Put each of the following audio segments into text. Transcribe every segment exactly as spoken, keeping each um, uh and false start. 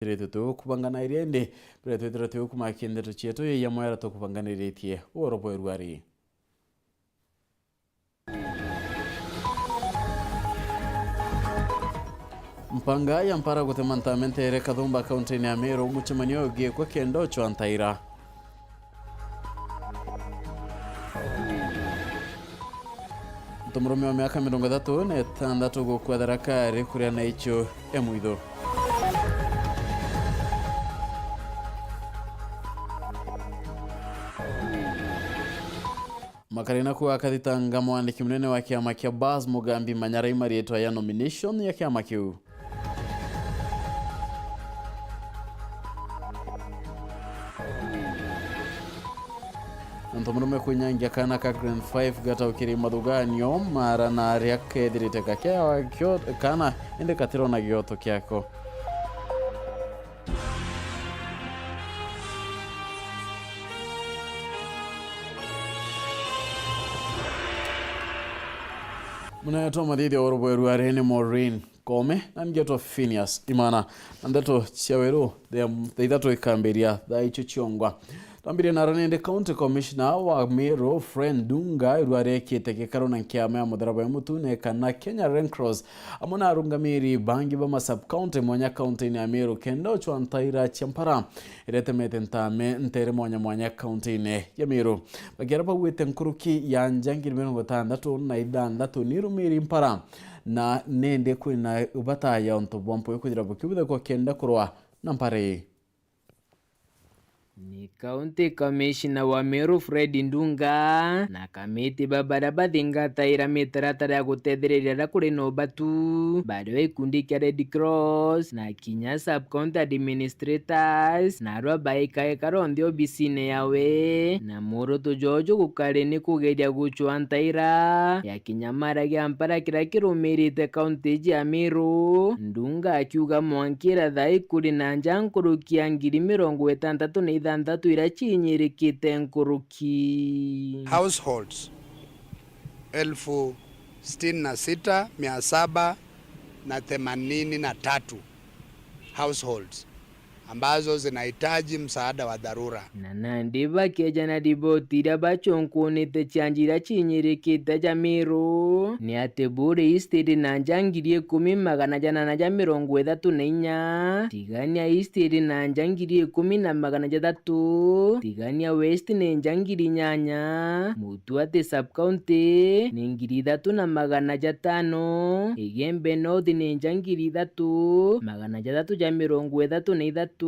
Twithiritwe tukubanganaria indi mbere twithirwa tukumaki ndeto cietu ya mwera tukubanganiritie ugoro bweru ari. Mpanga ya mpara gutema ntame ntere Kathumba kaunti-ini ya Meru, mucemanio ugikwa kenda ucwa ntaira. Muntu murume wa miaka mirongo ithatu na itandatu gukua Tharaka ari kuria na icio e mwitho. Makarina kuga akathitanga mwandiki munene wa kiama kia Bas Mugambi Manyara i marietwa ya nomination ya kiama kiu. Muntu murume kwinyangia kana ka grade five gataukiri mathuganio mara na aria kethirite gakeawa kio-, kana indi katirona gioto kiako. Munene twa mathithia wa rubweru ari ni Maureen Koome, na ngetwa Phineas Imana. Na ndeto cia weru, thaa, thaa ithatu ikambiria thaa icio ciongwa. Twambirie naro nindi County Commissioner wa Meru, Fred Ndunga, irua arekite gikaro na nkiama ya Mutharaba ya Mutune kana Kenya Red Cross, amwe na arungamiri bangi ba ma sub county mwanya kaunti-ini ya Meru, kenda ucwa ntaira cia mpara iria itemete ntame ntere mwanya mwanya kaunti-ini ya Meru. Bakiara bauite nkuruki ya nja ngiri mirongo itandatu na ithanthatu ni irumiri mpara, na nindi kwina bata ya untu bwa mpwi kwithira bukibuthekwa kenda kurwa na mpara ii. Ni County Commissioner wa Meru Fred Ndunga na kamiti ba baria bathingataira mitaratara ya gutethereria aria kuri na ubatu, bario gikundi kia Red Cross na kinya Sub County Administrators, narua baikaika ronthe obisine yawe, na muoroto jwao jugukari ni kugeria gucwa ntaira ya kinya mara gia mpara kiria kirumirite kaunti iji ya Meru, Ndunga akiuga mwanka iria thaa ii kuri na nja nkuruki ya ngiri mirongo itantatu na ithanthatu iria cinyirikite nkuruki. Households elfu sitini na sita mia saba na themanini na tatu households ambazo zinahitaji msaada wa dharura. Na nandi bakeja na riboti iria bachunkunite cia nja iria cinyirikite ja Meru, ni ati Buuri East iri na nja ngiri ikumi magana janana ja mirongo ithatu na inya, Tigania East iri na nja ngiri ikumi na magana jathatu, Tigania West ni nja ngiri inyanya, Mutuati Sub County ni ngiri ithatu na magana jatano, Igembe North ni nja ngiri ithatu, magana jathatu ja mirongo ithatu na ithatu,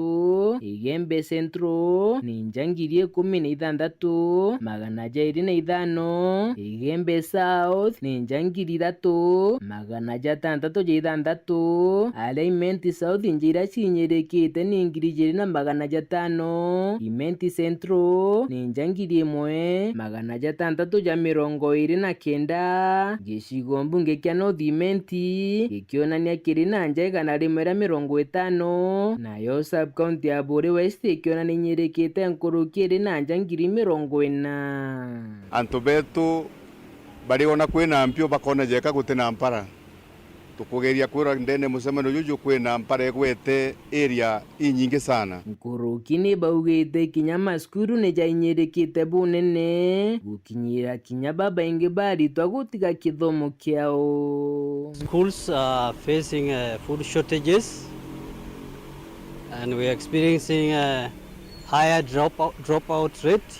Igembe Central ni nja ngiri ikumi na ithanthatu, magana jairi na ithano, Igembe South ni nja ngiri ithatu, magana jatantatu ja ithanthatu, aria Imenti South nja iria cinyirikite ni ngiri ijiri na magana jatano, Imenti Central ni nja ngiri imwe, magana jatantatu ja mirongo iri na kenda, gicigo mbunge kia North Imenti gikionania kiri na nja igana rimwe ria mirongo itano, nayo sub county ya Buuri West ikionania inyirikite nkuruki iri na nja ngiri mirongo ina. Antu betu bari ona kwina mpio bakona jeka guti na mpara. Tukugeria kwira ndene mucemanio juju kwina mpara igwete area inyingi sana. Nkuruki ni baugite kinya masukuru ni jainyirikite bunene, gukinyira kinya babaingi baritwa gutiga kithomo kiao. Schools are facing, uh, food shortages, and we are experiencing a higher dropout, dropout rate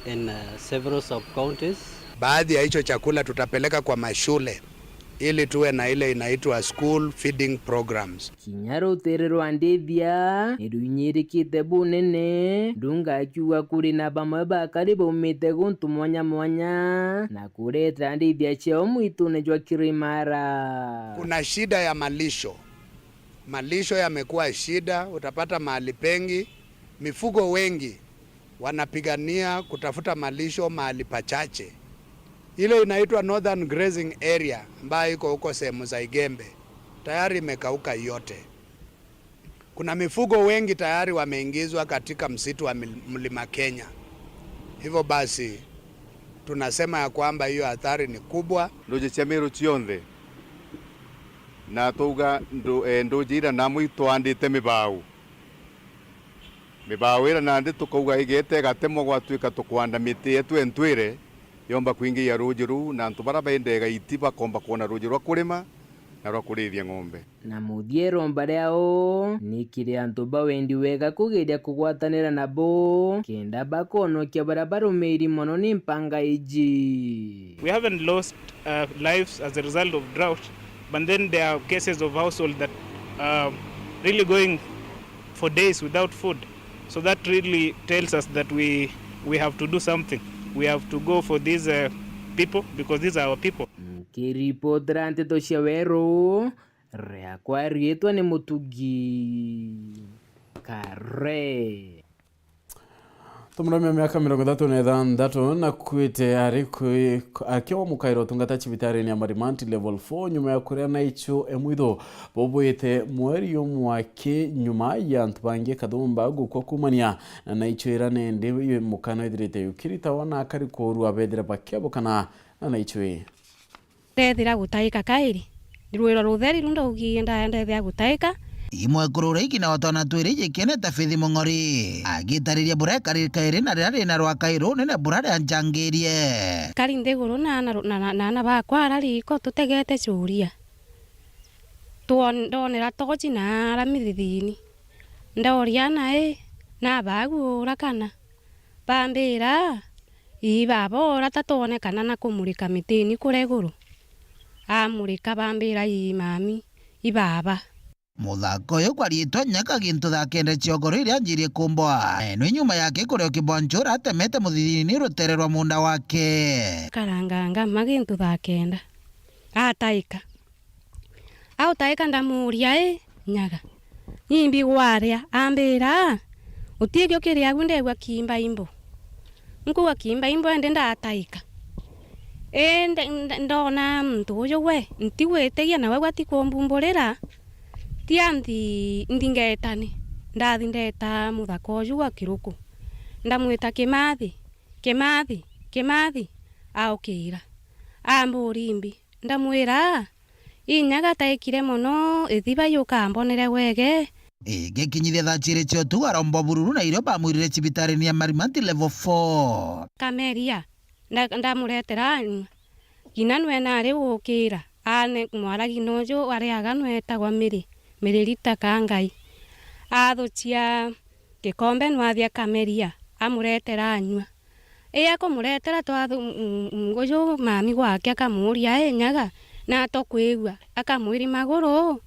in, uh, several sub-counties. Baadhi ya hicho chakula tutapeleka kwa mashule ili tuwe na ile inaitwa school feeding programs. Kinya rutere rwa ndithia ni ruinyirikite bunene, Ndunga akiuga kuri na bamwe bakari baumite guntu mwanya mwanya na kuretera ndithia ciao mwitune jwa Kirimara. Kuna shida ya malisho. Malisho yamekuwa shida, utapata mahali pengi, mifugo wengi wanapigania kutafuta malisho mahali pachache. Ile inaitwa Northern Grazing Area ambayo iko huko sehemu za Igembe, tayari imekauka yote. Kuna mifugo wengi tayari wameingizwa katika msitu wa mil-, Mlima Kenya. Hivyo basi, tunasema ya kwamba hiyo athari ni kubwa. Nduji cia Meru cionthe Na twauga ndu-, eh, nduji ira namu itwandite mibau. Mibau ira nandi tukauga igete igatemwa gwatuika tukwanda miti yetu entwire yomba kwingiia ruji ruu, na antu bara bendega iti bakomba kwona ruji rwa kurima na rwa kurithia ng'ombe. Na muthia iromba riao ni kiri antu ba wendi wega kugeria kugwatanira nabo, kenda bakonokia baria barumiiri mono ni mpanga iji. We haven't lost, uh, lives as a result of drought, but then there are cases of households that are really going for days without food. So that really tells us that we, we have to do something. We have to go for these, uh, people because these are our people. Nkiripotera nteto cia Weru, riakwa riitwa ni Mutugi Kare. Tumurami wa miaka mirongo ithatu na ithantatu nakuite ari kwi-, akiwa mukaira utungata cibitarini ya Marimanti Level four nyuma ya kuria naichu e mwitho bubwite mweri umwe aki nyuma ya antu bangi kathumba gukwa kumania na naichu ira nendi mukana ithirite yukiritawa na akari kuurua bethira bakiabukana na naichu ii. Ndethira gutaika kairi. Rwiro rutheri ru ndaugi ndaendethia gutaika. Imwe kurura ikina wa twana twiri jikiene ta Faith Mung'ori. Agitariria buria ekari kairi na riria rina rwa kairi runene buria rianjangirie. Kari nthiguru na ana, na, na, na ana bakwa ara riko tutegete curia. Twon-, ndonera tochi na ara mithithini. Ndauria ana i, na bagu ura kana? Bambira, ii baba ura tatwonekana na kumurika mitini kuria iguru. Amurika bambira, ii mami, i baba. Muthaka uyu kwa riitwa Nyaga gintu thaa kenda cia ugoro iria anjirie kumbwa. Eno nyuma yake kuria ukibwa nchura atemete muthithini rutere rwa munda wake. Karanganga ma gintu thaa kenda. Ataika. Autaika ndamuuria, i, Nyaga, imbi gwaria? Ambira, utigio kiriagu ndegua kimba imbo. Nkuga kimba imbo ende ndataika. Indi nda-, nda-, ndona muntu uju gwe, ntigwitigia nawe gwe atikumbumbulira, tia nthi, nthi ngetani. Ndathi ndeta muthaka uju gwa Kiruku. Ndamwita, Kimathi, Kimathi, Kimathi, aukira. Amburia imbi. Ndamwira, i Nyaga taikire mono, ithiba yukambonere wege. Igikinyithia thaa ciiri cia utuku aromba bururu na irio bamwirire cibitarini ya Marimanti Level four. Kameria, nda-, ndamuretera anyua. Ngina nwe nari gukira, ane mwaragi noju ariaga nwe etagwa Miri, Miri Rita Kangai. Athucia gikombe nwathi akameria, amuretera anyua. Ii akumuretera twathu-, m-, m-, m-, uju mami gwake akamuuria, i Nyaga, na atokwigua, akamwiri, maguru,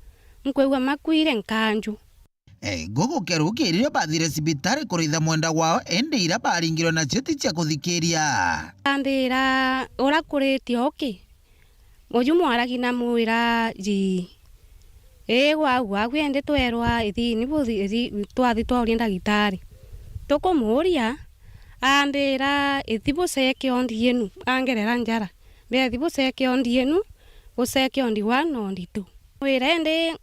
nkwigua makwire nkanju. Guku keru kiri rio bathire cibitari kuritha mwenda wao, indi iria baringirwe nacio ti cia kuthikiria. Ambira, ura kuritie uki? Uju mwaragi namwira, ji, ii, gwau, gwau indi twerwa ithini buthi-, ithi-, twathi twauria ndagitari. Tukumuuria, ambira, ithi buceke ondi yenu, angerera njara. Mbira, ithi buceke ondi yenu, buceke ondi one na ondi two. Mwire indi,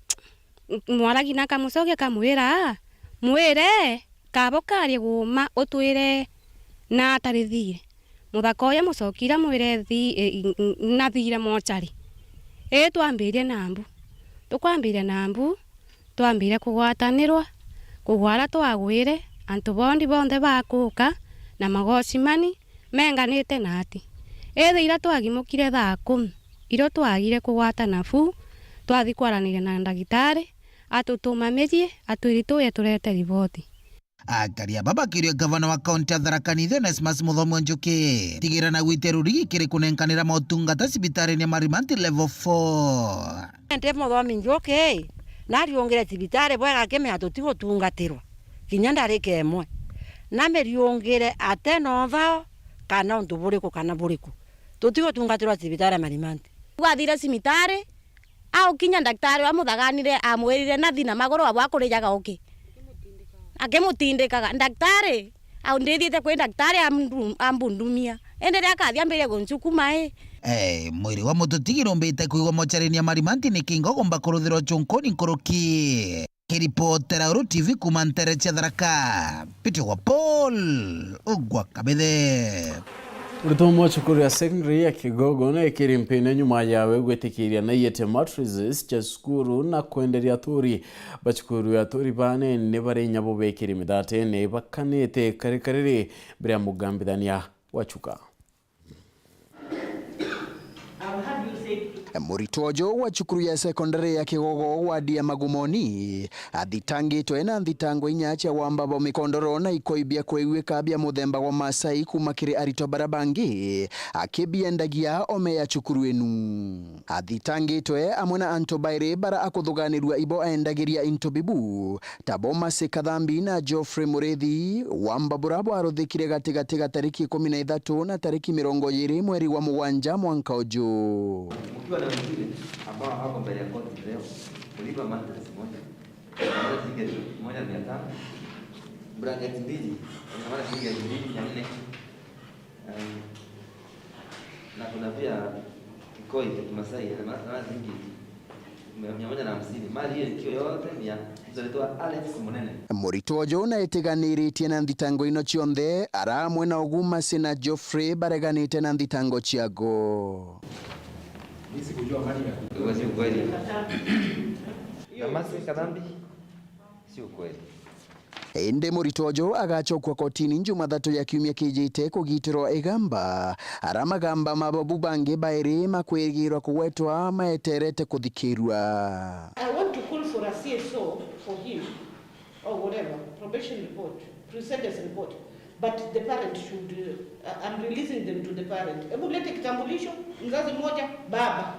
mwaragi na akamucokia akamwira, mwire, kaba ukarie guuma utwire na atarithire. Muthaka uyu amucokire amwire, thi-, i-, i-, i-, nathire mochari. Ii twambirie nambu. Tukwambiria nambu, twambirie kugwatanirwa, kugwa aria twagwire, antu bondi bonthe bakuuka na magocimani, menganite na ati. Ethira twagimukire thaa kumi, irio twagire kugwatana buu, twathi kwaraniria na ndagitari, atutuma mirie, atwiri tuye turete riboti. Akari aba bakiria gavana wa kaunti ya Tharaka Nithi Onesmus Muthomi wa Njuki, tigira na gwite rurigi kiri kunenkanira motungata cibitarini ya Marimanti Level four. Ndi Muthomi Njuki, nariungire cibitari bwega akimenya tutigutungatirwa kinya ndarika imwe. Namiriungire ate na uthao kana untu buriku kana buriku. Tutigutungatirwa cibitari ya Marimanti. Gwathire cibitari, aukinya ndagitari uria amuthaganire amwirire, nathi na maguru abu akurijaga uki. Akimutindikaga. Ndagitari, au ndithiite kwi ndagitari amndu-, ambundumia. Indi riria akathi ambirie guncukuma i. Eh, mwiri wa mututigiri umbite kuigwa mocharini ya Marimanti ni kingo gumba kuruthirwa chunkuni nkuruki. Kiripotera Uru T V kuuma ntere cia Tharaka, Peter wa Paul, ugwa Kabithe. Murutwo umwe wa cukuru ya secondary ya Kigogo na ekiri mpine nyuma yawe gwitikiria naiyete mattresses cia cukuru na kwenderia aturi ba cukuru ya aturi bane ni bari inya bo bekiri mithatene bakanite kari kariri mbere ya mugambithania wa chuka. Muritwo uju wa cukuru ya sekondari ya Kigogo wadi ya Magumoni athitangitwe na nthitango inya cia wamba bwa mikondoro na ikoi bia kwiguika bia muthemba wa Masai kuma kiri aritwa bara bangi akibiendagia ome ya cukuru inu. Athitangitwe amwe na antu bairi bara akuthuganirua ibo aendagiria into bibu, tabo Mercy Kathambi na Geoffrey Murithi, wamba bura bwaruthikire gatigati ga tariki ikumi na ithatu na tariki mirongo iri mweri wa mugwanja mwanka uju. Mkiwa na wengine ambao hawako mbele ya koti leo, kulipa mattress moja, shilingi elfu moja mia tano, blanket mbili, shilingi elfu mbili mia nne. Em, na kuna pia kikoi cha Kimasai, ana mara shilingi mia moja na hamsini. Mali hiyo ikiwa yote ni ya mtu anaitwa Alex Munene. Muritwo uju na itiganiritie na nthitango ino cionthe, ara amwe na ugu Mercy na Geoffrey bareganite na nthitango ciago. Mimi sikujua mali ya. Hiyo si ukweli. Na Mercy Kathambi, si ukweli. Indi Muritwo uju agacokua kotini Jumathatu ya kiumia kijite kugitirwa igamba, ara magamba ma babu bangi bairi makwigirwa kugwetwa maeterete kuthikirua. I want to call for a C S O for him or whatever, probation report, pre-sentence report, but the parent should, uh, I'm releasing them to the parent. Hebu lete kitambulisho, mzazi mmoja, baba.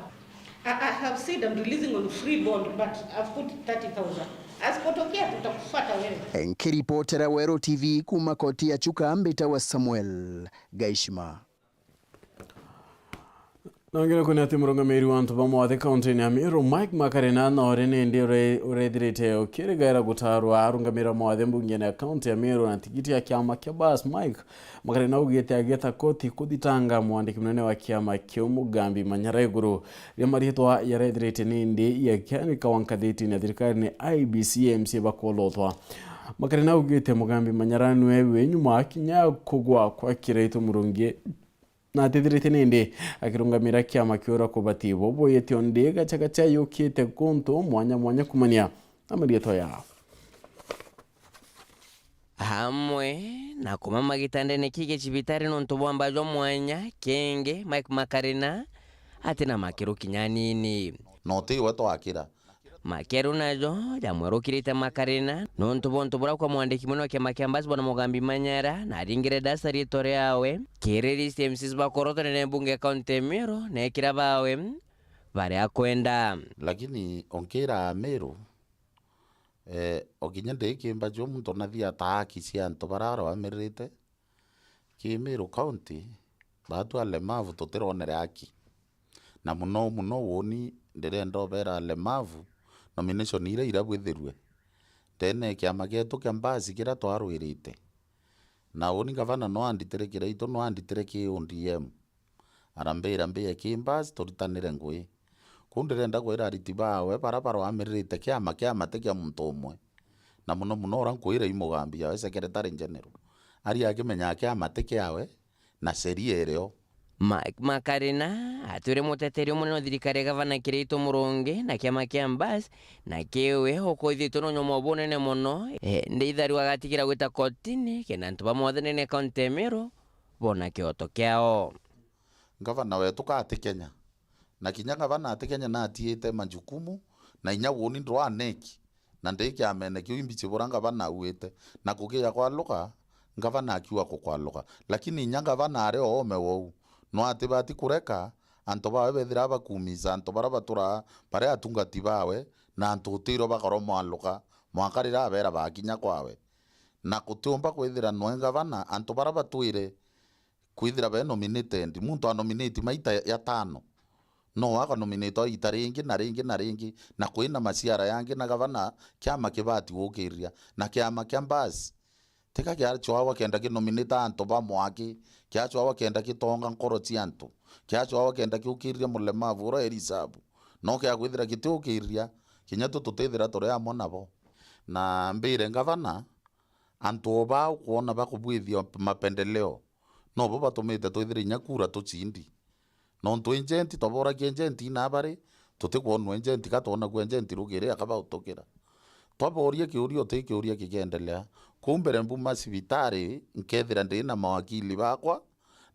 I, I have said I'm releasing on free bond, but I've put thirty thousand. Asipotokea, tutakufuata wewe. Nkiripotera Weru T V kuma koti ya Chuka, mbitawa Samuel Gaishima. Nongere kwona ati murungamiri wa antu ba mawathe kaunti-ini ya Meru, Mike Makarina, nori nindi ure-, urethirite ukirigaira gutaarwa arungamira mawathe mbunge-ini ya kaunti ya Meru na tigiti ya kiama kia Bus. Mike Makarina augite agieta koti kuthitanga mwandiki munene wa kiama kiu Mugambi Manyara iguru ria mariitwa yarethirite nindi yakianika wa ngathitine ya thirikari ni I B C M C bakolotwa. Makarina augite Mugambi Manyara niwe wi nyuma kinya kugwa kwa Kiraitu Murungi na atithirite nindi akirungamira kiama kiu ra kubati bo buyite o ndi gachagacha yukite kuntu mwanya mwanya kumania na mariitwa yao. Hamwe na kumama gitandene ki gicibitari nontu bwa mba jwa mwanya, kingi Mike Makarina ati na makiru kinya anini. No ti we twakira. Makeru najo jamwerukirite Makarina nontu bwa untu buria kwa mwandiki munene wa kiama kia Mbasi Bwana Mugambi Manyara na aringire ndasa riitwa riawe kiri list ya M Cs bakorotwa nene mbunge ya kaunti ya Meru na ekira bawe baria akwenda. Lakini onkira Meru, eh, okinya ndikimba jo muntu nathi ata haki cia antu baria arwamirite, ki Meru County, baatu alemavu tutironere haki. Na muno muno uuni ndirenda ubera alemavu nomination iria irabwithirue ndene ya kiama gietu kia Mbasi kiria twarwirite. Na uuni ngavana no anditire Kiraitu, no anditire ki O D M. Arambira mbie ki Mbasi turitanire ngui. Kuu ndirenda kwira ariti bawe baria barwamiririte kiama, kiama ti kia muntu umwe. Na muno muno uria nkwira i Mugambi yawe Secretary General. Ari akimenyaa kiama ti kiawe, na sheria irio. Mike Makarina atwire muteteri umunene wa thirikari ya gavana Kiraitu Murungi na kiama kia Mbasi, na kiwe ukuithitwe na unyumo bunene mono, e, ndi itharu agatigira gwita kotini kenda antu ba mothe nene kaunti ya Meru bona kioto kiao. Ngavana wetu ka ati Kenya, na kinya ngavana ati Kenya natiite majukumu, na inya uuni ndwa neki. Na ndi kiamene kiu imbichi bura ngavana auite, na kukiya kwaluka, ngavana akiuga kukwaluka. Lakini inya ngavana ari oome wou, no atibati kureka antu bawe bethira bakumica antu baria baturaa bari atungati bawe, na antu utiirwe bakorwo mwaluka, mwanka riria abera bakinya kwawe. Na gutiumba kwithira noe ngavana, antu baria batwire kwithira be nominated, muntu a nominate maita yatano, no aka nominate o ita ringi na ringi na ringi, na kwina maciara yangi, na gavana kiama kibati gukiria, na kiama kia Mbasi tika kiachwawa kenda ki nominate antu ba mwaki, kiachwawa kenda gitonga nkoro cia antu, kiachwawa kenda giukiria mulemavu uria eri sabu, no kia kwithira gitiukiria, kinya tu tutithira turi amwe nabo. Na mbire ngavana, antu o baa ukwona bakubwithia mapendeleo, nobo batumite twithire inya kura tucindi. Nontu agent, twaboragia agent ina bari, tutikwonwa agent, ka twonagua agent rugiri akabautukira. Twaboria kiuria, uti kiuria kikiendelea. Kuu mbere mbuma cibitari, nkethira ndi na mawakili bakwa,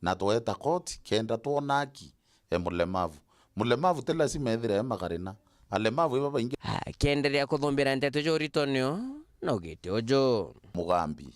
na tweta koti, kenda twona aki e mulemavu. Mulemavu ti lazima ethire e magarina. Alemavu iba baingi. Akiendelea kuthumbira nteto ja urito nio, naugite uju. Mugambi.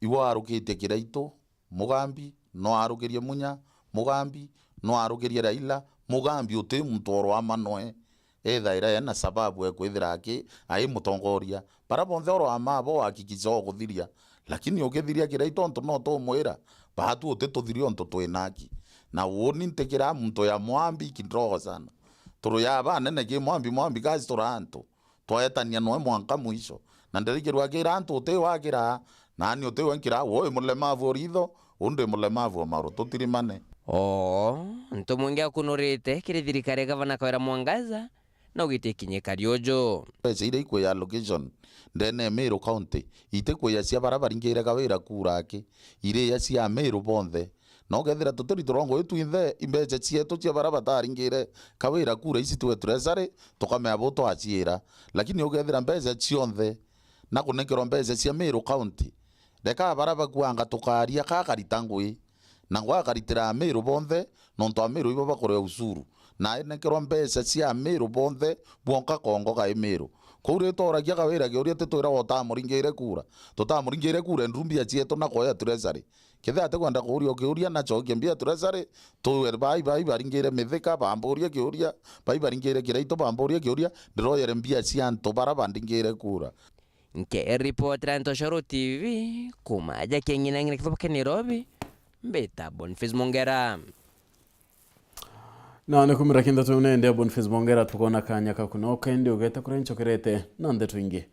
Iwe warukitie Kiraitu, Mugambi, no arukirie Munya, Mugambi, no arukirie Raila, Mugambi uti muntu orwama noe. Ethaira ena sababu ekwithira aki, ai mutongoria. Bara bonthe orwama abo uhakikisha okuthiria. Lakini ukithiria Kiraitu ontu no tumwira, baatu uti tuthiria ontu twina aki. Na uuni ntikira muntu ya Mwambi kidogo sana. Turu ya banene ki Mwambi, Mwambi kazi turi antu. Twaetania noe mwanka mwisho. Na ndirikirwa akira antu uti wakira, nani uti we nkira, woi mulemavu uritho, undi mulemavu o maru tutirimane. Oo, ntu mwingi akunurite kiri thirikari ya Gavana Kawira Mwangaza, no gitikinyika riuju. Mbeca iria ikwi allocation ndene ya Meru County, itikwia cia bara baringire Kawira kura aki, iria cia Meru bonthe. Na ukethira tutiri turongo itwinthe imbeca cietu cia bara bataringire Kawira kura ici twe treasury, tukamea bo twaciira. Lakini ukethira mbeca cionthe na kunekerwa mbeca cia Meru County, reka bara bakuanga tukaria ka karita ngui. Na ngwa akaritira Ameru bonthe, nontu Ameru ibo bakuria ushuru. Na enekerwa mbeca cia Ameru bonthe, bwonka kongo kai Meru. Kou ri tworagia Kawira kiuria, ti twira wota amuringire kura. Tutamuringire kura, ndru mbia cietu na koya treasury. Kethira atikwenda kuuria kiuria, na cokia mbia treasury, tuwe bai, bai baringire Mithika, bamburie kiuria, bai baringire Kiraitu, bamburie kiuria, ndiroyere mbia cia antu bara bandingire kura. Nkiripotera Ntoshoro T V, kuma aja Keng'inang'ina kithuba kia Nairobi, mbita Boniface Mongera. Na ni kumira kintu tu nende Boniface Mongera, tukona kanya ka kunoka, indi ugeta kuria nchokerete na ndeto ingi.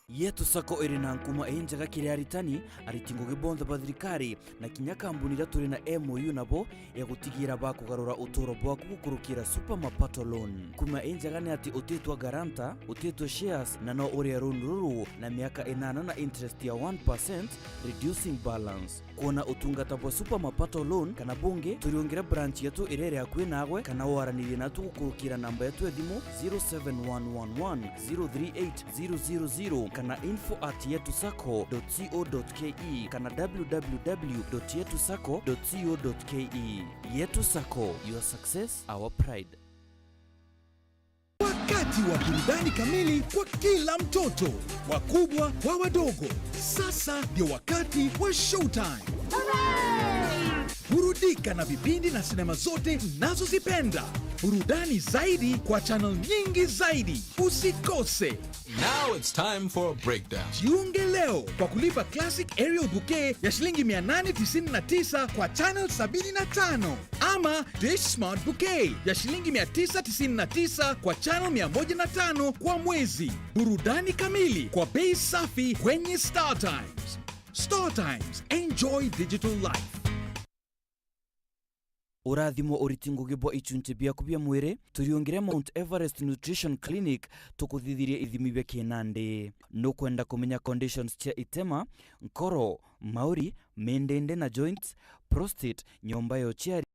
Yetu Sacco iri na nkuma injega kiri aritani, ariti ngugi bonthe ba thirikari, na kinya kambuni iria turi na M O U nabo ya gutigira bakugarura uturo bwaku gukurukira Super Mapato Loan. Nkuma injega ni ati utitwa guarantor, utitwa shares, na no urie loan ruru na miaka inana na interest ya one percent, reducing balance. Kwona utungata bwa Super Mapato Loan kana bungi, turiungire branch yetu iria iri akui naagwe, kana waranirie natu gukurukira namba yetu ya thimu zero seven one one one zero three eight zero zero zero kana info at yetu sacco dot co dot ke kana w w w dot yetu sacco dot co dot ke. Yetu Sacco, your success, our pride. Wakati wa burudani kamili kwa kila mtoto, wakubwa kwa wadogo. Sasa ndio wakati wa showtime. Burudika na vipindi na sinema zote unazozipenda. Burudani zaidi kwa channel nyingi zaidi. Usikose. Now it's time for a breakdown. Jiunge leo kwa kulipa Classic Aerial Bouquet ya shilingi mia nane tisini na tisa kwa channel sabini na tano. Ama Dish Smart Bouquet ya shilingi mia tisa tisini na tisa kwa channel mia moja na tano kwa mwezi. Burudani kamili kwa bei safi kwenye Star Times. Star Times, enjoy digital life. Urathimwo uriti ngugi bwa ichunchi biaku bia mwiri, turiungire Mount Everest Nutrition Clinic tukuthithirie ithimi bia kinandi. Nukwenda kumenya conditions cia itema, nkoro, mauri, mindindi na joints, prostate, nyomba ya uciari,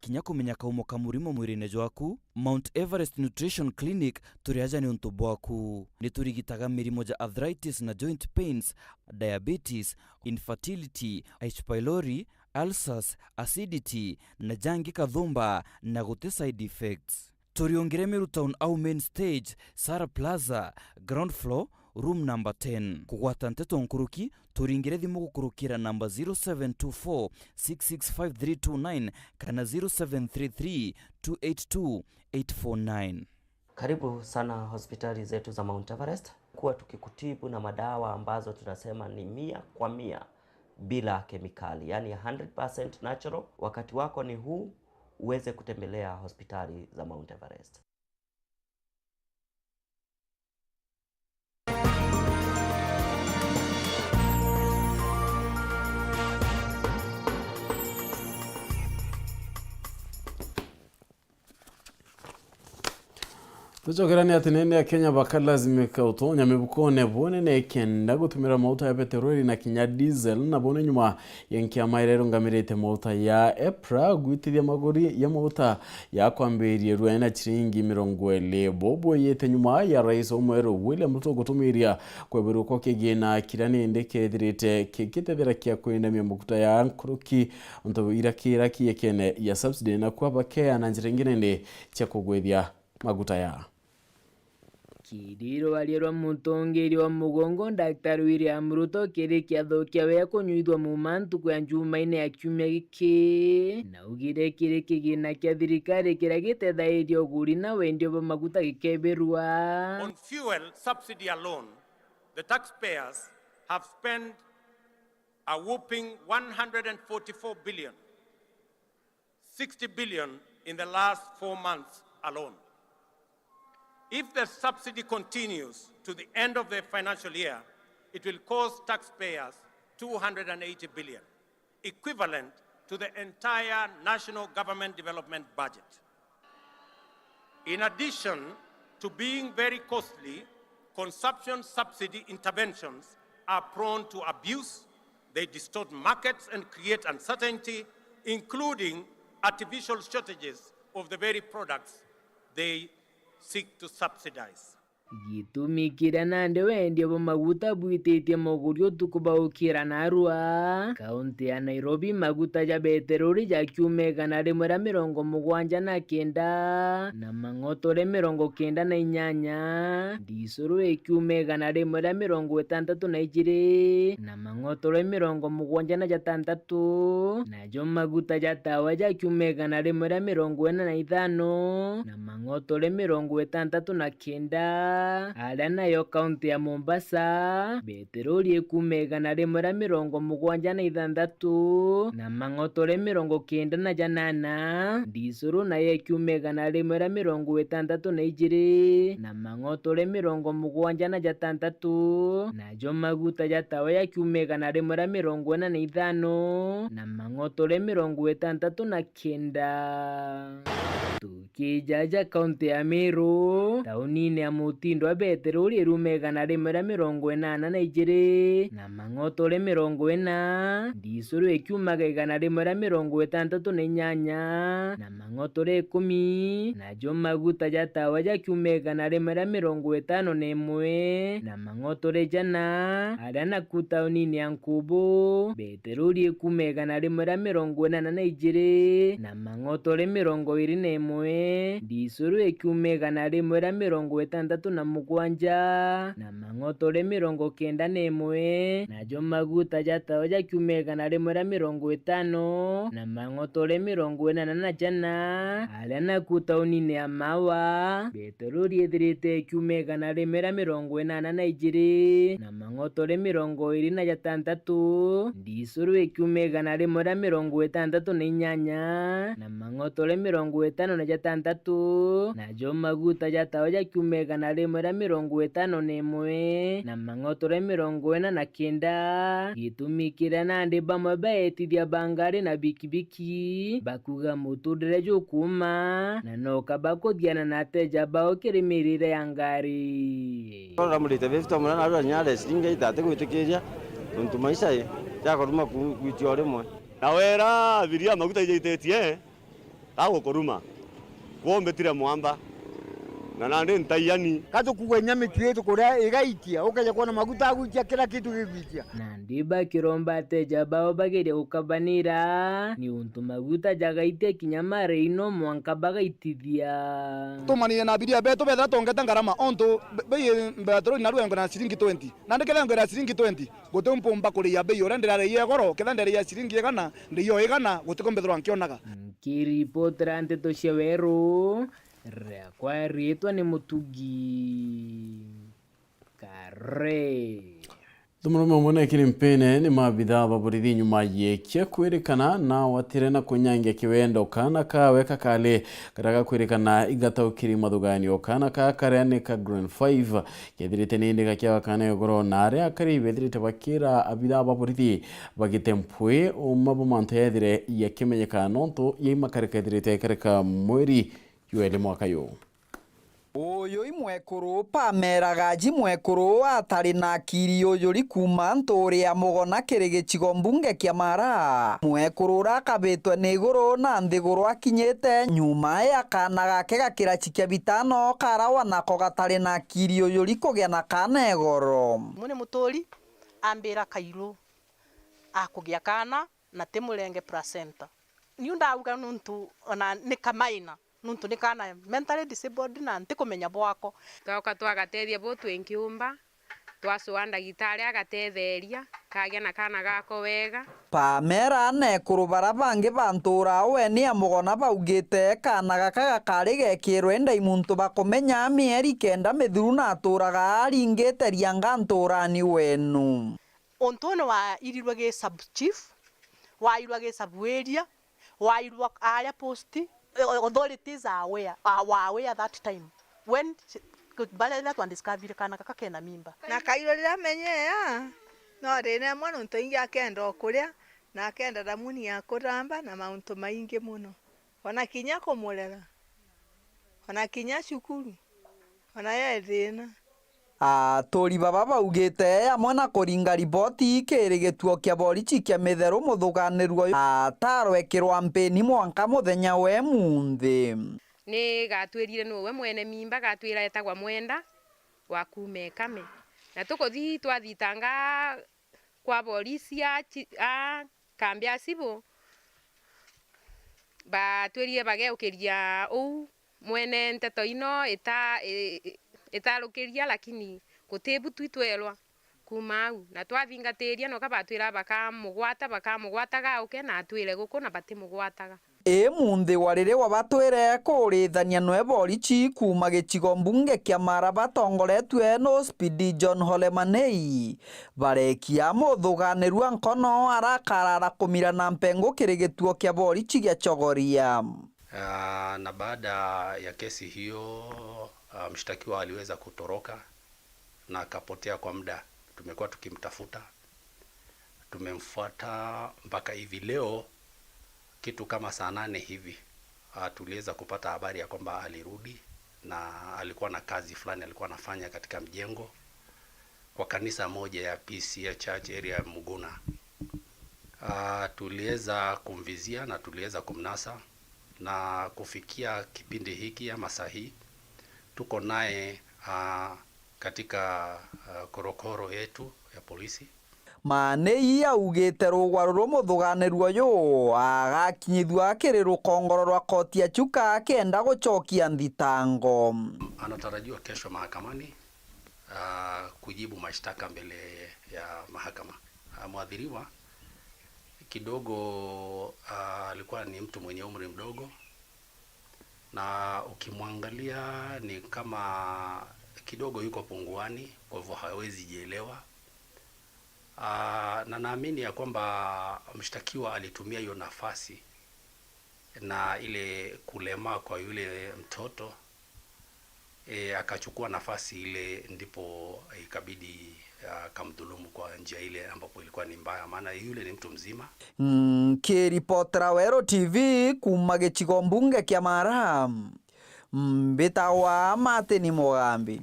kinya kumenya kaumo ka murimo mwirine jwaku, Mount Everest Nutrition Clinic turi aja niuntu bwaku. Ni turigitaga mirimo ja arthritis na joint pains, diabetes, infertility, H. pylori, ulcers, acidity, na jangi kathumba, na guti side effects. Turiungire Meru Town au main stage, Sara Plaza, ground floor, room number ten. Kugwata nteto nkuruki, turingire thimu gukurukira namba zero seven two four six six five three two nine kana zero seven three three two eight two eight four nine. Karibu sana hospitali zetu za Mount Everest. Kuwa tukikutibu na madawa ambazo tunasema ni mia kwa mia bila kemikali, yani hundred percent natural. Wakati wako ni huu, uweze kutembelea hospitali za Mount Everest. Tucokerane ati nene Akenya bakalazimika utonya mibukone bunene kenda gutumira mauta ya peteroli na kinya diesel, na bone nyuma ya nkiama iria irungamirite mauta ya EPRA gwitithia maguri ya mauta ya kwambiriria rua na ciringi mirongo iri. Bo bweyete nyuma ya Rais umweru William Ruto gutumiria kweberwa kwa kigina kiria nindi kethirite kigitethera kia kwinamia maguta ya nkuruki, untu iria kiria kiekene ya subsidy, na kwa bakeana njira ingi nene cia kugwithia maguta ya. Kiri rwaria rwa mutongeria wa mugongo, Daktari William Ruto, kiri kiatho kiawe kunyuithwa muuma ntuku ya Njumaine ya kiumia giki, naugire kiri kigina kia thirikari kiria gitethairia uguri na wendia bwa maguta gikebirwa. On fuel subsidy alone, the taxpayers have spent a whopping one hundred and forty-four billion, sixty billion in the last four months alone. If the subsidy continues to the end of the financial year, it will cost taxpayers two hundred and eighty billion, equivalent to the entire national government development budget. In addition to being very costly, consumption subsidy interventions are prone to abuse, they distort markets and create uncertainty, including artificial shortages of the very products they seek to subsidize. Gitumi kiria nandi wendia bwa maguta bwititie moguri utuku baukira narua. Kaunti ya Nairobi, maguta ja beteroli jakiuma igana rimwe ria mirongo mugwanja na kenda, na mang'otore mirongo kenda na inyanya, ndisuru ikiuma igana rimwe ria mirongo itantatu na ijiri, na mang'otore mirongo mugwanja na jatantatu, najo maguta ja tawa jakiuma igana rimwe ria mirongo ina na ithano, na mang'otore mirongo itantatu na kenda, aria nayo kaunti ya Mombasa, beteroli ikuuma igana rimwe ria mirongo mugwanja na ithanthatu, na mang'otore mirongo kenda na janana, ndisuru nayo ikiuma igana rimwe ria mirongo itantatu na ijiri, na mang'otore mirongo mugwanja na jatantatu, najo maguta ja tawa jakiuma igana rimwe ria mirongo ina na ithano, na mang'otore mirongo itantatu na kenda. Tukijaja kaunti ya Meru, taunine ya Mutindwa beteroli iruuma igana rimwe ria mirongo inana na ijiri, na mang'otore mirongo ina, ndisuru ikiumaga igana rimwe ria mirongo itantatu na inyanya, na mang'otore ikumi, najo maguta ja tawa jakiuma igana rimwe ria mirongo itano na imwe, na mang'otore jana, aria naku taunine ya Nkubu, beteroli ikuuma igana rimwe ria mirongo inana na ijiri, na mang'otore mirongo iri na imwe, ndisuru ikiuma igana rimwe ria mirongo itantatu na mugwanja, na mang'otore mirongo kenda na imwe, najo maguta ja tawa jakiuma igana rimwe ria mirongo itano, na mang'otore mirongo inana na jana, aria naku taunine ya Mawa, beteroli ithirite ikiuma igana rimwe ria mirongo inana na ijiri, na mang'otore mirongo iri na jatantatu, ndisuru ikiuma igana rimwe ria mirongo itantatu na inyanya, na mang'otore mirongo itano na jatantatu, najo maguta ja tawa jakiuma igana rimwe ria mirongo itano na imwe, na mang'otore mirongo ina na kenda. Gitumi kiria nandi bamwe baetithia ba ngari na bikibiki bakuga muturire jukuuma, na no kaba kuthiana na ateja bao kiri mirire ya ngari. Uramurite fifty mura na rura nyare ciringi eight atigwitikiria, nontu maisha i jakoruma ku-, gwitia o rimwe. Na wera abiria maguta ijaititie, gagukuruma. Kwombitire mwamba. Na nandi ntaiani. Katukugwe nyamiti itu kuria igaitia, ukeja kwona maguta agwitia, kila kitu gigwitia. Nandi bakiromba ateja bao bagerie gukabanira, ni untu maguta jagaitia kinya mareino mwanka bagaitithia. Tumanire na abiria betu bethira tongete ngarama, ontu be-, bei mbeteroli narua engwe na ciringi twenty. Nandi kethira engwe na ciringi twenty, guti mpumba kuria bei uria ndirariia goro, kethira nderia ciringi igana, ndiyo igana, gutiko mbethirwa nkionaga. Nkiripotera nteto cia Weru, riakwa riitwa ni Mutugi Kare. Tumurume umwe na ekiri mpene ni maabithaa ba borithi nyuma yekia kwirikana na watire na kunyangia kiwendo kana kawe kakali karia gakwirikana igataukiri mathuganio. Kana kaa karia ni ka grade five, kethirite ni ndika kia kana igoro na aria akari bethirite bakira abithaa ba borithi bagite mpwi uma bwa mantu yethire yakimenyeka nontu ya imakari kethirite ikarika mweri jwa iri mwaka yu. Uyu i mwekuru Pamela Gaji, mwekuru atari na akiri ujuri kuuma ntuuri ya Mugona kiri gicigo mbunge kia Mara. Mwekuru uria akabitwe ni iguru na nthiguru akinyite nyuma ya kaana gake ga kiraci kia bitano karawa nako gatari na akiri ujuri kugia na kaana igoro. Mune muturi ambira kairu akugia kaana na timurenge placenta. Niu ndauga nuntu ona ni kamaina, nuntu ni kaana mentally disabled na ntikumenya bwako. Twaoka twagatethia bu twinkiumba, twacua ndagitari agatetheria, kagia na kaana gako wega. Pamela na ekuru bara bangi ba ntuura weni ya Mugona baugite kaana gaka gakari gekirwe ndai muntu bakumenya mieri kenda mithiru na aturaga aringite rianga ntuurani wenu. Untu uu ni wairirwe gi sub chief, wairwa gi sub area, wairwa aria post, eh, authorities are aware, are, were aware that time when baria twa discover kana gaka kena mimba. Na kairwa riria amenyea, no rina imwe nontu ingi akenda o kuria, na akenda damuni ya kuramba na mauntu maingi mono. Ona kinya kumurera, ona kinya cukuru, ona ye thina. Aturi baba baugite amwe na kuringa riboti kiri gituo kia borichi kia Mitheru, muthuganirua uyu atarwekirwa mpini mwanka muthenya wa imunthi. Ni gatwirire nuu we mwene mimba, gatwira etagwa Mwenda wa kuuma Ekame. Na tukuthi twathitanga kwa borisi a chi-, a kambi ya civil, batwirire bageukiria uu mwene nteto ino ita-, i-, i-, itarukiria, lakini guti bu twi twerwa kuuma au. Na twathingatiria noka batwira bakamugwata, bakamugwata gauke na atwire guku na batimugwataga. Imunthi wa riria wabatwire kurithania nwe borichi kuuma gicigo mbunge kia Mara batongoretue no Speedy John Ole Manei, barekia muthuganirua nkono arakarara kumira na mpengu kiri gituo kia borichi gia Chogoria. Ah, na baada ya kesi hiyo, ah, mshtakiwa aliweza kutoroka na akapotea kwa muda. Tumekuwa tukimtafuta. Tumemfuata mpaka hivi leo, kitu kama saa nane hivi, ah, tuliweza kupata habari ya kwamba alirudi na alikuwa na kazi fulani alikuwa anafanya katika mjengo kwa kanisa moja ya P C A Church area ya Muguna. Ah, tuliweza kumvizia na tuliweza kumnasa, na kufikia kipindi hiki ama saa hii, tuko naye, ah, katika, ah, korokoro yetu ya polisi. Manei augite rugwa ruru muthuganirua uyu agakinyithua kiri rukongoro rwa koti ya Chuka akenda gucokia nthitango. Anatarajiwa kesho mahakamani, ah, kujibu mashtaka mbele ya mahakama. Ah, mwathiriwa kidogo, ah, alikuwa ni mtu mwenye umri mdogo, na ukimwangalia ni kama kidogo yuko punguani, kwa hivyo hawezi jielewa. Ah, na naamini ya kwamba mshtakiwa alitumia hiyo nafasi na ile kulemaa kwa yule mtoto, eh, akachukua nafasi ile, ndipo ikabidi, ah, akamdhulumu kwa njia ile ambapo ilikuwa ni mbaya, maana yule ni mtu mzima. Nkiripotera Weru T V kuuma gicigo mbunge kia Mara, mbitagwa Martin Mugambi.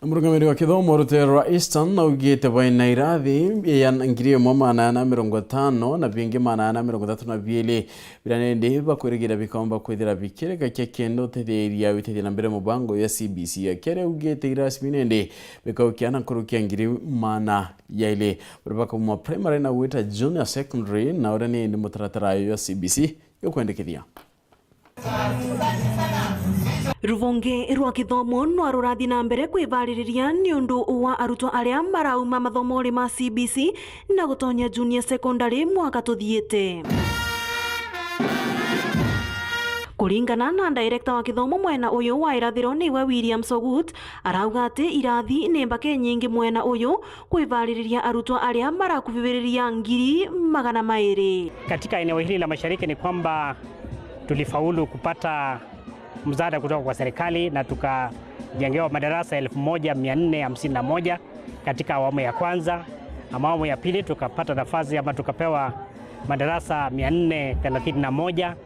Murungamiri wa kithomo rutere rwa Eastern augite baina irathi ya ngiri imwe magana ana mirongo itano na bingi magana ana mirongo ithatu na biiri biria nindi bakwirigira bikaumba kwithira bikirika kia kenda utethia witethia na mbere mubango ya C B C. Akiaria augite irasi biu nindi bikaukia na nkuruki ya ngiri magana jairi. Baria bakauma primary na gwita junior secondary na uria nindi mutaratara yo ya C B C yukwendekithia. Ruvonge rwa kithomo no rurathi na mbere kwivaririria ni undu wa arutwo aria marauma mathomori ma C B C na gutonya junior secondary mwaka tuthiite. Kuringana na director wa kithomo mwena uyu wa irathiro niwe William Sogut, arauga ati irathi ni mbake nyingi mwena uyu kwivaririria arutwo aria marakuviviriria ngiri magana mairi. Katika eneo hili la mashariki ni kwamba tulifaulu kupata msaada kutoka kwa serikali na tukajengewa madarasa elfu moja mia nne hamsini na moja katika awamu ya kwanza. Ama awamu ya pili tukapata nafasi ama tukapewa madarasa mia nne thelathini na moja,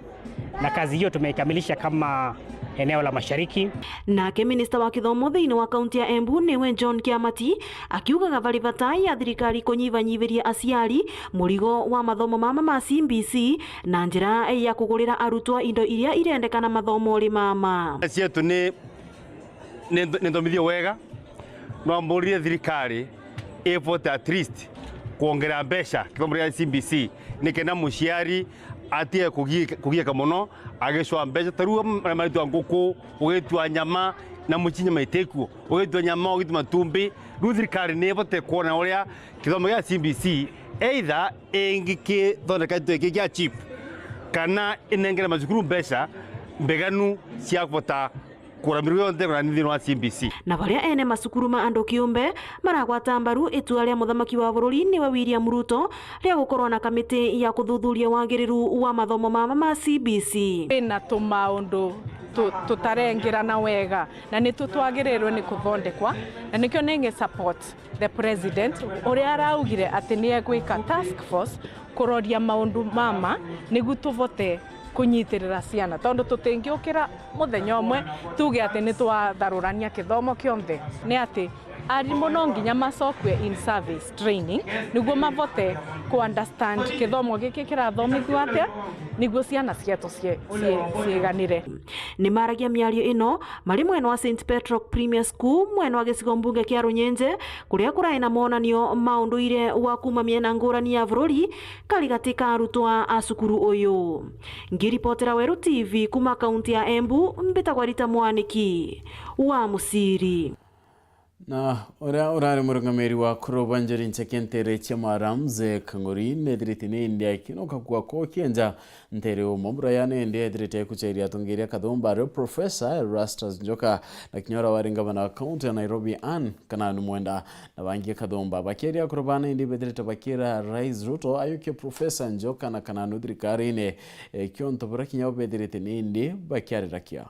na kazi hiyo tumeikamilisha kama eneo la Mashariki. Nake minista wa kithomo thiini wa kaunti ya Embu niwe John Kiamati, akiugaga bari bata ya thirikari kunyibanyibiria aciari murigo wa mathomo mama ma C B C na njira ya kugurira arutwa indo iria irendekana mathomori mama. Cietu ni, ni, ni nthomithio wega. No mburirie thirikari ibote at least kwongera mbeca kithomo gia C B C, nikenda muciari atige kugiika, kugiika mono agicwa mbeca. Ta riu maritu a nguku, ugitua nyama na mucii nyama itikuo, ugitua nyama, ugitua matumbi. Riu thirikari ni ibote kwona uria kithomo gia C B C either ingikithondeka gituike kia cheap, kana inengere macukuru mbeca mbeganu cia kubota kura mirugo yonthe na nthini wa C B C. Na baria ene macukuru ma andu kiumbe maragwata mbaru itua ria muthamaki wa bururi niwe William Ruto ria gukorwa na kamiti ya kuthuthuria wagiriru wa mathomo mama ma C B C. Kwina tumaundu tu-, tutarengerana wega, na nitu twagirirwe ni kuthondekwa, na nikio ningi support the president uria araugire ati ni egwika task force kuroria maundu mama niguo tuvote kunyitirira ciana, tondu tutingiukira muthenya umwe tuge ati ni twatharurania kithomo kionthe. Ni ati arimu no nginya macokue in service training niguo mavote ku understand kithomo giki kirathomithua atia niguo ciana cietu cie-, cie-, cieganire. Ni maragia miario ino mari mwena wa Saint Petro Premier School, mwena wa gicigo mbunge kia Runyenje, kuria kurai na monanio ma unduire wa kuuma miena ngurani ya bururi, kari gati ka arutwa a cukuru uyu. Ngiripotera Weru T V kuuma kaunti ya Embu, mbitagwa Rita Mwaniki wa Musiri. Na uria urari murungamiri wa kuruba njuri ncheke ntere cia Mara, Mzee Kang'ori, nethirite ni indi akinuka kuakwa kienja ntere umwe buraya ni indi ethirite kucheria atongeria kathumba ario Professor Erastus Njoka na kinya uria wari ngavana wa kaunti ya Nairobi Anne Kananu Mwenda na bangi kathumba. Bakiaria kuruba ni indi bethirite bakira Rais Ruto ayukie Professor Njoka na Kananu thirikarine, e, kionto buria kinya bo bethirite ni indi bakiarira kia.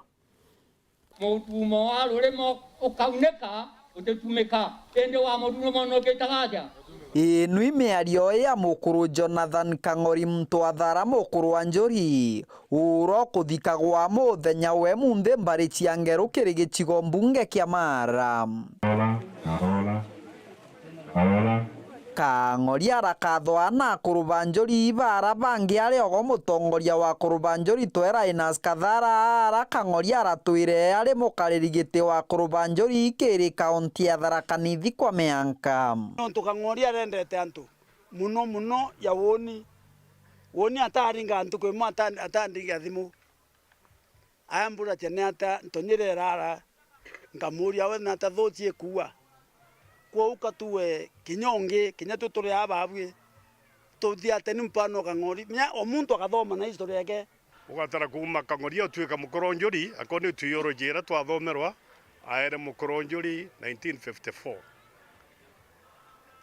Mutumo wa rurimo ukaunika utitumika, indi wa mururumo nukitaga atia? Ii nwi miario ya mukuru Jonathan Kang'ori muntu wa Thara mukuru wa Njuri, uura ukuthikagwa muthenya we munthi mbari cia Ngeru kiri gicigo mbunge kia Mara. Kang'ori arakathwa na akuru ba Njuri bara bangi ari ogo mutongoria wa akuru ba Njuri Twera Innas Kathara ara Kang'ori aratwire ari mukariri giti wa akuru ba Njuri kiri kaunti ya Tharaka Nithi kwa mianka. Nontu Kang'ori arendete antu muno muno ya woni, woni ataringa ntuku imwe ata-, atandingia thimu. Aambura atia ni ata ntonyire irara, nkamuuria we ni ata thuuci ikuua. Kwou ka tuwe kinya ungi, kinya twi turi aa baabui, tuthiate ni mpano Kang'ori. Menya o muntu akathoma na history yake. Ugatara kuuma Kang'ori utuika Mukoronjuri, akorwo ni theology iria twathomerwa, aere Mukoronjuri nineteen fifty-four.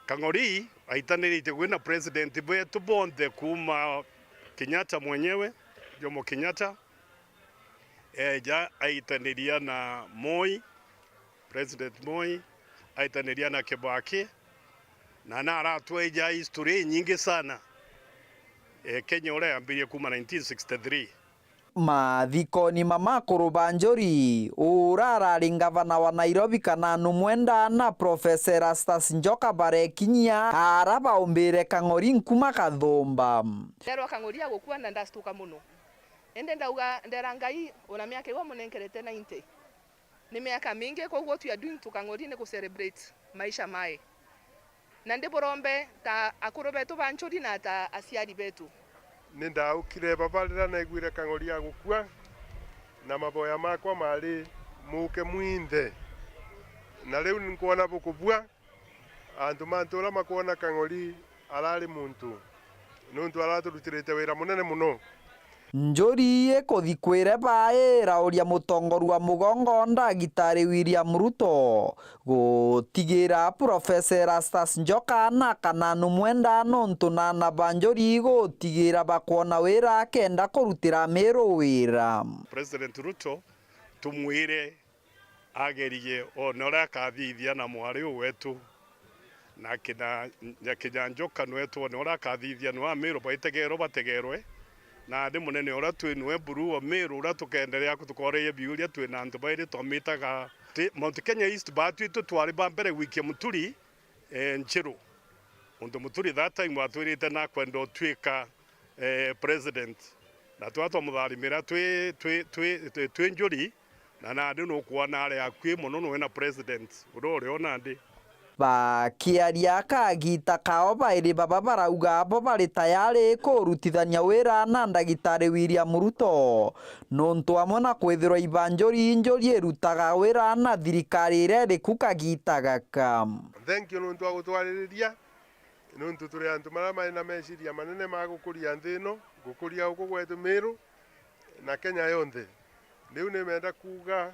Kang'ori aitaniritie kwi na president betu bonthe kuuma Kenyatta mwenyewe, Jomo Kenyatta, eeja aitaniria na Moi, President Moi, aitaniria na Kibaki, na naratweja history inyingi sana, e, Kenya uria yambirie kuuma nineteen sixty-three. Mathikoni ma makuru ba Njuri, uura arari ngavana wa Nairobi Kananu Mwenda na Professor Erastus Njoka barekinyia ara baumbire Kang'ori nkuma Kathumba. Nderwa Kang'ori agukua na ndastuka muno. Indi ndauga, ndera Ngai, ona miaka iu amunenkerete ninety, ni miaka mingi, koguo what we are doing to Kang'ori ni ku celebrate maisha mae. Na ndi burombe ta akuru betu ba Njuri na ta aciari betu. Ni ndaukire baba riria naiguire Kang'ori agukua, na maboya makwa mari, muuke mwinthe. Na riu nkwona bukubua, antu ma ntura makwona Kang'ori arari muntu, niuntu araturutirite wira munene muno. Njuri ikuthi kwire ba irauria mutongoria mugongo ndagitari William Ruto gutigira Professor Erastus Njoka na Kananu Mwenda nontu na ana ba Njuri gutigira bakwona wira akenda kurutira Miru wira. President Ruto tumwire agerie one uria akathithia na mwari uu wetu, na kina, na kinya Njoka nwe twone uria akathithia, nwe Amiru baitegerwe bategerwe, Nandi munene uria twi nwe Buru wa Miru, uria tukenderea kutukoreria biuria, twi na antu bairi twamitaga ti-, Mount Kenya East, baatwi tu twari ba mbere gwikia Muturi, eh, Nchiru. Untu Muturi that time watwirite nakwenda utwika, eh, president. Na twa twamutharimira twi, twi, twi, twi, twi njuri, na nandi nukwona ari akui mono nwe na president uria uri o nandi. Bakiaria kagita kao, bairi baba barauga abo bari tayari kurutithania wira na ndagitari William Ruto, nontu amwe na kwithirwa ibanjuri injuri irutaga wira na thirikari iria iriku kagita gaka. Thank you nontu wa gutwaririria, nontu turi antu maria mari na meciria manene ma gukuria nthi ino, gukuria guku gwetu Miru na Kenya yonthe. Riu nimenda kuuga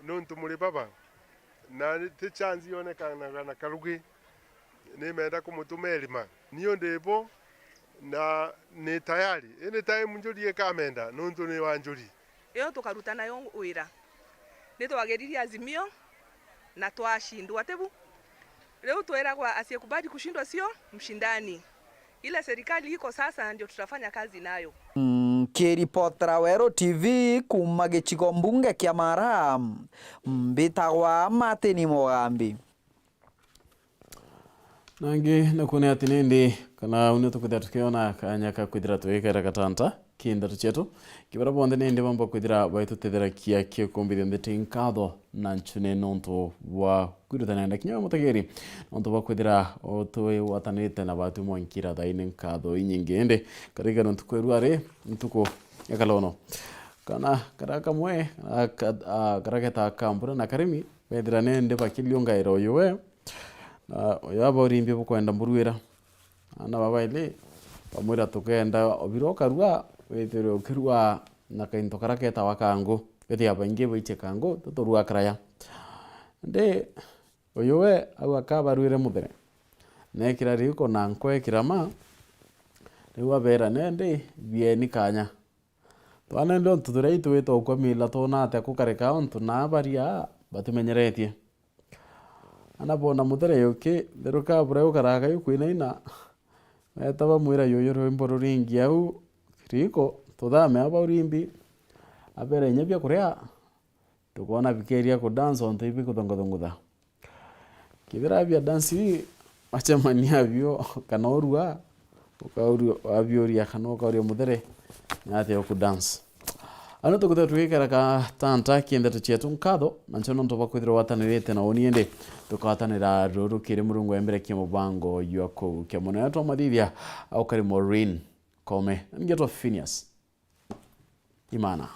nontu muri baba, na ti chance yonekanaga na karugi, nimenda kumutuma irima. Niu ndi bo, na ni tayari. Indi time njuri ikamenda, nontu ni wa njuri. Iyo tukaruta nayo wira. Nitwagiririe Azimio na twashindwa, ti bu? Riu twiragwa asiyekubali kushindwa sio mshindani. Ile serikali iko sasa ndio tutafanya kazi nayo. Nkiripotera Weru T V kuuma gicigo mbunge kia Mara, mbitagwa Martin Mugambi. Nangi naku ni ati nindi kana uni tukwithira tukiona kanya ka kwithira twikera gatanta ki ndeto cietu, kibara bonthe nindi bamba kwithira baitutetherakia kikumbithia nthiti nkatho na ncune nontu bwa kwirutania na kinya we mutegeri, nontu bwa kwithira utwigwatanirite na batu mwankira thaini nkatho inyingi. Indi karigano ntuku erua ri ntuku ya kalono. Kana kara kamwe, a, ka-, a, kara geta kambura na karimi, bethira nende bakiliungaira uyu we, na uyu aba urimbi bukwenda mburuira. Ana baba ili, bamwira tukenda obira ukarua, withire ukirua na kainto kara ketawa kangu. Withia baingi baiche kangu, tuturua karaya. Ndi, uyu we, au akabarwire muthere. Nekira riko na nkwe kirama, riu abera nende, bieni kanya. Twanende untu turia itwitwa ukwamila twona atia kukarika untu na baria batumenyeretie. Ana bona muthere yuki, theruka bura ukaraga yukwinaina. Meta bamwira yuyu rwimbo ruringi au, riko, tuthame aba urimbi. Abere inya bia kuria, tukwona bikeria ku dance untu ibi kuthongothongotha. Kethira abia dance ii, wacemania abio kana urua, ukauria, wabiuria kana ukauria muthere, ni atia uku dance? Ano tukuthira tugikara ka tanta ki ndeto cietu nkatho, na ncio nontu bwa kwithirwa watanirite na uni indi, tukawatanira ruru kiri Murungu wa mbere kia mubango jwa kugukia mono. Etwa Mathithia, au kari Maureen Kome. Ngetwa Phineas Imana.